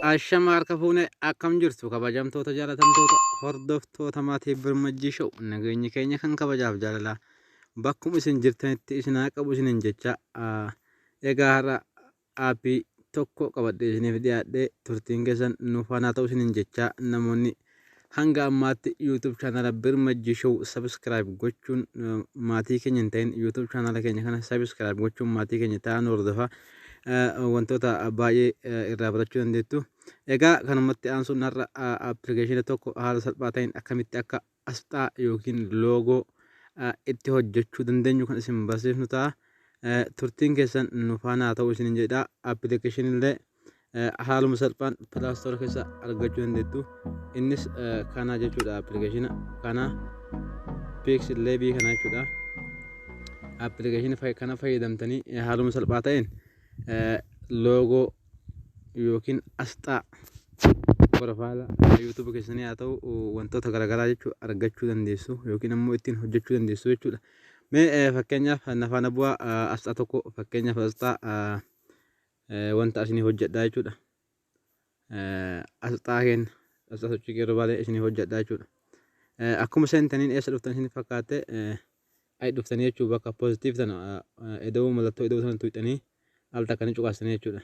Ashama harka fuune, akkam jirtu kabajamtoota, jaalatamtoota hordoftoota maatii Birmajjii Show? Nageenyi keenya kan kabajaaf jaalalaa bakkuma isin jirtanitti isin haa qabu isiniin jecha, egaa har'a aappii tokko qabadhee isiniif dhiyaadhee, turtiin keessan nu faanaa ta'u isiniin jecha, namoonni hanga ammaatti YouTube chaanala Birmajjii Show subscribe gochuun maatii keenya hin ta'in, YouTube chaanala keenya kana subscribe gochuun maatii keenya ta'an hordofaa, wantoota baay'ee irraa barachuu dandeettu. Egaa kanumatti aansuun har'a appilikeeshina tokko haala salphaa ta'een akkamitti akka asxaa yookiin loogoo itti hojjechuu dandeenyu kan isin barsiifnu ta'a. Turtiin keessan nu faana haa ta'u isiniin jedha. Appilikeeshinii illee haaluma salphaan Play Store keessa argachuu dandeettu. Innis kana jechuudha, appilikeeshina kana PixelLab kana jechuudha. Appilikeeshina kana fayyadamtanii haaluma salphaa ta'een loogoo yookiin asxaa profaayila YouTube keessanii haa ta'u, wantoota garaagaraa jechuu argachuu dandeessu yookiin ammoo ittiin hojjechuu dandeessu jechuudha. Mee fakkeenyaaf na faana bu'aa, asxaa tokko, fakkeenyaaf asxaa wanta isinii hojjedhaa jechuudha. Asxaa keenya, asxaa sochii qeerroo baalee isinii hojjedhaa jechuudha. Akkuma seentaniin eessa dhuftan isin fakkaatte? Ay dhuftanii jechuu, bakka positive tana eda'uu, mallattoo eda'uu sana tuqxanii al takka ni cuqaastanii jechuudha.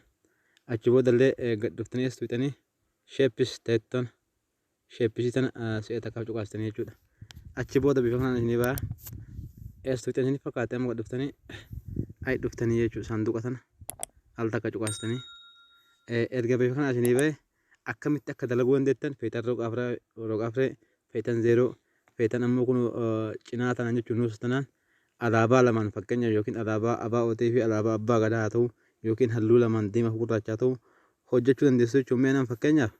Achi boodallee gad dhuftanii as tuqxanii shapes ta'ettan, shapesii tana si'a takkaaf cuqaastanii jechuudha. Achi booda bifa kanaan isinii ba'a. Eessa tuqxan isin fakkaate? Amma gad dhuftanii ay dhuftanii jechuudha, saanduqa tana al takka cuqaastanii. Erga bifa kanaan isinii bahe, akkamitti akka dalaguu dandeettan, feetan roga afree, feetan zeeroo, feetan ammoo kun cinaa tanaan jechuun nuusa tanaan alaabaa lamaan fakkeenyaaf, yookiin alaabaa ABOT fi alaabaa Abbaa Gadaa haa ta'u, yookiin halluu lamaan diimaa fi gurraacha haa ta'u, hojjechuu dandeessu jechuun. Mee nan fakkeenyaaf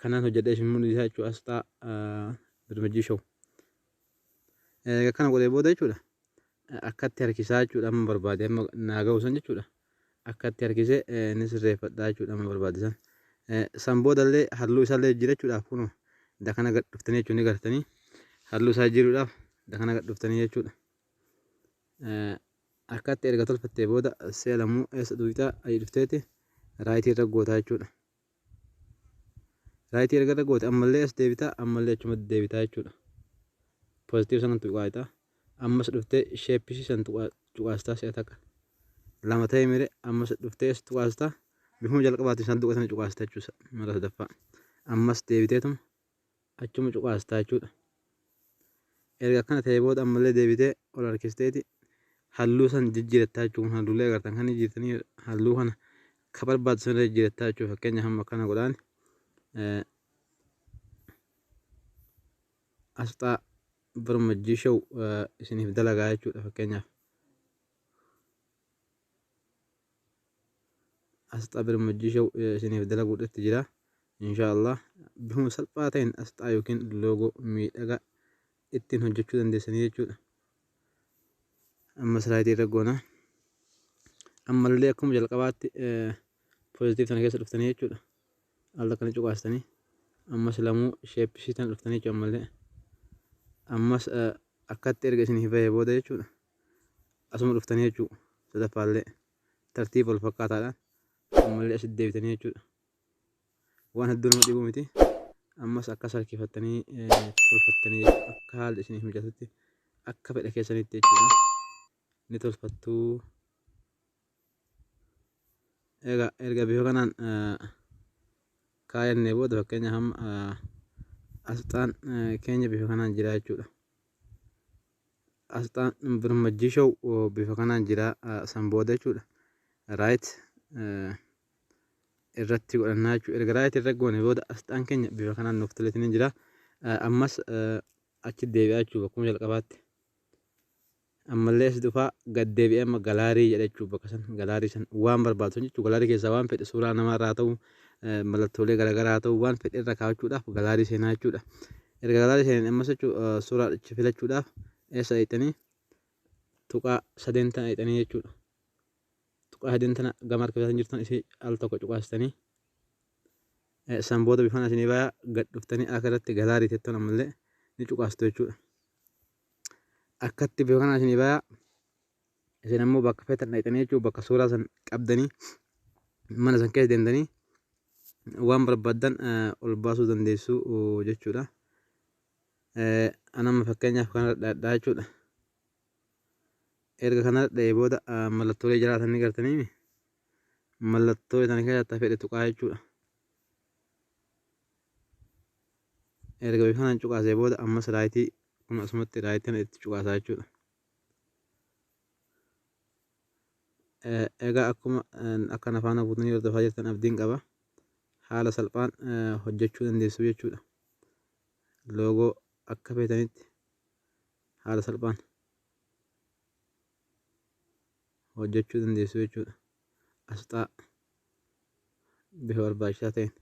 kanaan hojjedhee isin mul'isa jechuudha, asxaa Birmajjii Show. Egaa kana godhee booda jechuudha, akkatti harkisaa jechuudha, amma barbaade amma naa ga'u san jechuudha. Akkatti harkisee ni sirreeffadhaa jechuudha amma barbaade san. San boodallee halluu isaallee jijjiirachuudhaaf kunoo dakana gad dhuftanii jechuun ni gartanii, halluu isaa jijjiiruudhaaf dakana gad dhuftanii jechuudha. Akkatti erga tolfattee booda si'a lamuu eessa tuqxaa? Ayi dhufteeti rightii irra gootaa jechuudha. Rightii erga irra goote ammallee as deebitaa, ammallee achumatti deebitaa jechuudha. Positive sana tuqaataa. Ammas dhuftee shapesii san cuqaastaa, si'a takka. Lama ta'e mire? Ammas dhuftee as tuqaastaa. Bifuma jalqabaatiin saanduqa sana cuqaastaa jechuudha mara sadaffaa. Ammas deebiteetuma achuma cuqaastaa jechuudha. Erga akkana ta'ee booda ammallee deebitee ol harkisteeti halluu san jijjiirattaa jechuudha. Halluulee agartan kan jijjiirtanii halluu kana ka barbaaddu sanirra jijjiirattaa jechuudha. Fakkeenyaaf amma akkana godhaan asxaa Birmajjii Show isiniif dalagaa jechuudha. Fakkeenyaaf asxaa Birmajjii Show isiniif dalaguudhatti jira. Inshaallah bifuma salphaa ta'een asxaa yookiin loogoo miidhagaa ittiin hojjechuu dandeessanii jechuudha. Ammas rightii irra goona. Ammallee akkuma jalqabaatti positive sana keessa dhuftanii jechuudha. Al akkana cuqaastanii ammas lamuu shapesii tana dhuftanii jechuudha ammallee. Ammas akkatti erga isiniif bahee booda jechuudha. Asuma dhuftanii jechuudha. Sadaffaallee tartiiba wal fakkaataadhaan ammallee asitti deebitanii jechuudha. Waan hedduu nama dhibuu miti. Ammas akkas harkifattanii tolfattanii jechuudha. Akka haalli isiniif mijatutti, akka fedha keessanitti jechuudha. Ni tolfattuu. Egaa erga bifa kanaan kaayannee booda, fakkeenya hamma asxaan keenya bifa kanaan jira jechuudha. Asxaan Birmajjii Show bifa kanaan jira, san booda jechuudha. Right irratti godhannaa jechuudha. Erga right irra goone booda asxaan keenya bifa kanaan nuuf toleetiin jira. Ammas achi deebi'aa jechuudha bakkuma jalqabaatti. Ammallee as dhufaa, gad deebi'ee amma gallery jedha jechuudha, bakka san gallery san waan barbaadu san jechuudha. Gallery keessaa waan fedhe, suuraa namaa irraa haa ta'u, mallattoolee garaagaraa haa ta'u, waan fedhe irra kaa'achuudhaaf gallery seenaa jechuudha. Erga gallery seenan ammas jechuudha, suuraa filachuudhaaf eessa dhaqxanii? Tuqaa sadeen tana dhaqxanii jechuudha. Tuqaa sadeen tana gama harka bitaatiin jirtan isii al tokko cuqaastanii. San booda bifaan isinii bayaa, gad dhuftanii akka irratti gallery tettoon ammallee ni cuqaastu jechuudha. Akkatti bifa kanaan isinii bayaa, isin ammoo bakka feetan dhaqxanii jechuudha, bakka suuraa san qabdanii mana san keessa deemtanii waan barbaaddan ol baasuu dandeessu jechuudha. Anamma fakkeenyaaf kana dhadhaa jechuudha. Erga kana dhadha'ee booda mallattoolee jiraatan ni gartanii, mallattoo isaan keessatti fedhe tuqaa jechuudha. Erga bifa kanaan cuqaasee booda ammas right kun asumatti right kana itti cuqaasaa jechuudha. Egaa akkuma akka nafaana buutanii hordofaa jirtan abdiin qaba. Haala salphaan hojjechuu dandeessu jechuudha. Loogoo akka feetanitti haala salphaan hojjechuu dandeessu jechuudha. Asxaa bifa barbaachisaa ta'een.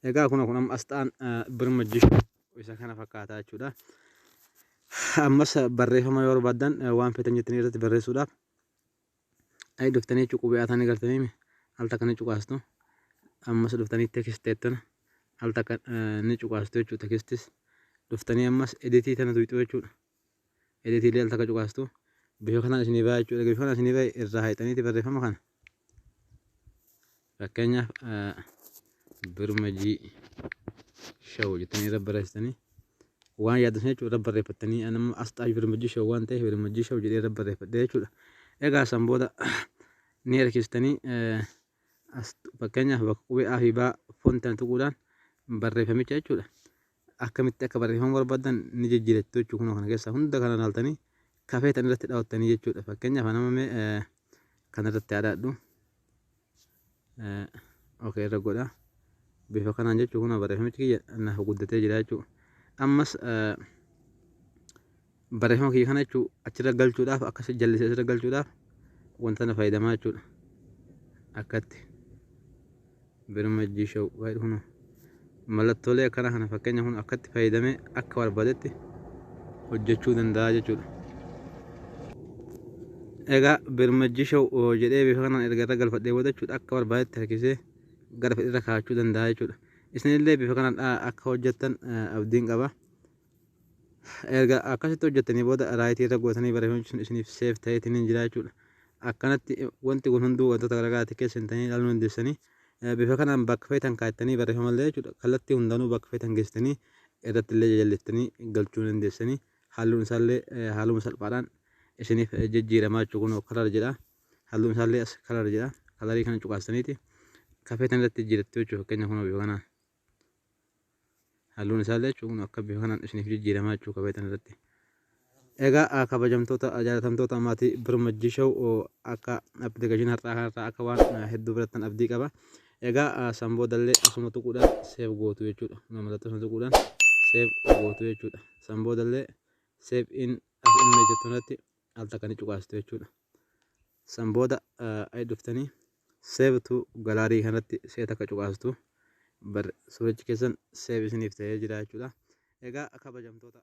Egaa kun amma asxaan Birmajjii isa kana fakkaataa jechuudha. Ammas barreeffama yoo barbaaddan, waan feetan jettanii irratti barreessuudhaaf ayi dhuftanii jechuu, qubee ataanii galtanii al takka ni cuqaastu. Ammas dhuftanii text teettana al takka ni cuqaastu jechuudha. Textis dhuftanii ammas edit tana tuqxu jechuudha. Editiilee al takka cuqaastu. Bifa kanaan isinii ba'a jechuudha. Bifa kanaan isinii ba'a, irraa haxxaniiti barreeffama kana. Fakkeenyaaf Birmajii Show jettanii irra barreessitanii waan yaaddan jechuudha, irra barreeffattanii. Anamma asxaa Birmajii Show waan ta'eef Birmajii Show jedhee irra barreeffadhe jechuudha. Egaa san booda ni harkistanii, fakkeenyaaf bakka qubee A fi B fontan tuquudhaan barreeffamicha jechuudha. Akkamitti akka barreeffamu barbaadan ni jijjiirattu jechuudha. Kunoo kana keessaa hunda kana ilaaltanii kafeetan irratti dhawattanii jechuudha. Fakkeenyaaf anama mee kana irratti haadhaadhu. Okay, irra godha. Bifa kanaan jechuun kun barreeffamichi kiyya naaf guddatee jira jechuudha. Ammas barreeffama kiyya kana jechuun achirra galchuudhaaf, akkas jallisee asirra galchuudhaaf wanta na fayyadamaa jechuudha. Akkatti Birmajjii Show kun mallattoolee akkana kana fakkeenya kun akkatti fayyadamee akka barbaadetti hojjechuu danda'a jechuudha. Egaa Birmajjii Show jedhee bifa kanaan erga irra galfadhee booda jechuudha, akka barbaadetti harkisee gara fedhirra kaa'achuu danda'a jechuudha. Isinillee bifa kanaan akka hojjettan abdiin qaba. Erga akkasitti hojjettanii booda right irra gootanii barreeffamni sun isiniif save ta'eetiin hin jira jechuudha. Akkanatti wanti kun hunduu wantoota garaagaraatti keessa hin ta'in ilaaluu dandeessanii, bifa kanaan bakka feetan kaa'attanii barreeffamallee jechuudha, kallattii hundaanuu bakka feetan geessitanii irratti illee jajalliftanii galchuu dandeessanii, halluun isaallee haaluma salphaadhaan isiniif jijjiiramaa jechuudha. Kun color jedha, halluun isaallee as color jedha, colorii kana cuqaastaniiti kafeetan irratti jijjiirattu jechuudha. Fakkeenya kun bifa kanaan halluun isaallee jechuudha kun akka bifa kanaan isiniif jijjiiramaa jechuudha kafeetan irratti. Egaa kabajamtoota jaalatamtoota maatii Birmajjii Show, akka appilikeeshinii har'aa kanarraa akka waan hedduu birattan abdii qaba. Egaa san boodallee asuma tuquudhaan save gootu jechuudha. Mallattoo sana tuquudhaan save gootu jechuudha. San boodallee save in as image jettu irratti al takka ni cuqaastu jechuudha. San booda ay dhuftanii save to gallery kanatti see takka cuqaastu, suurichi keessan save isiniif ta'ee jira jechuudha. Egaa kabajamtoota.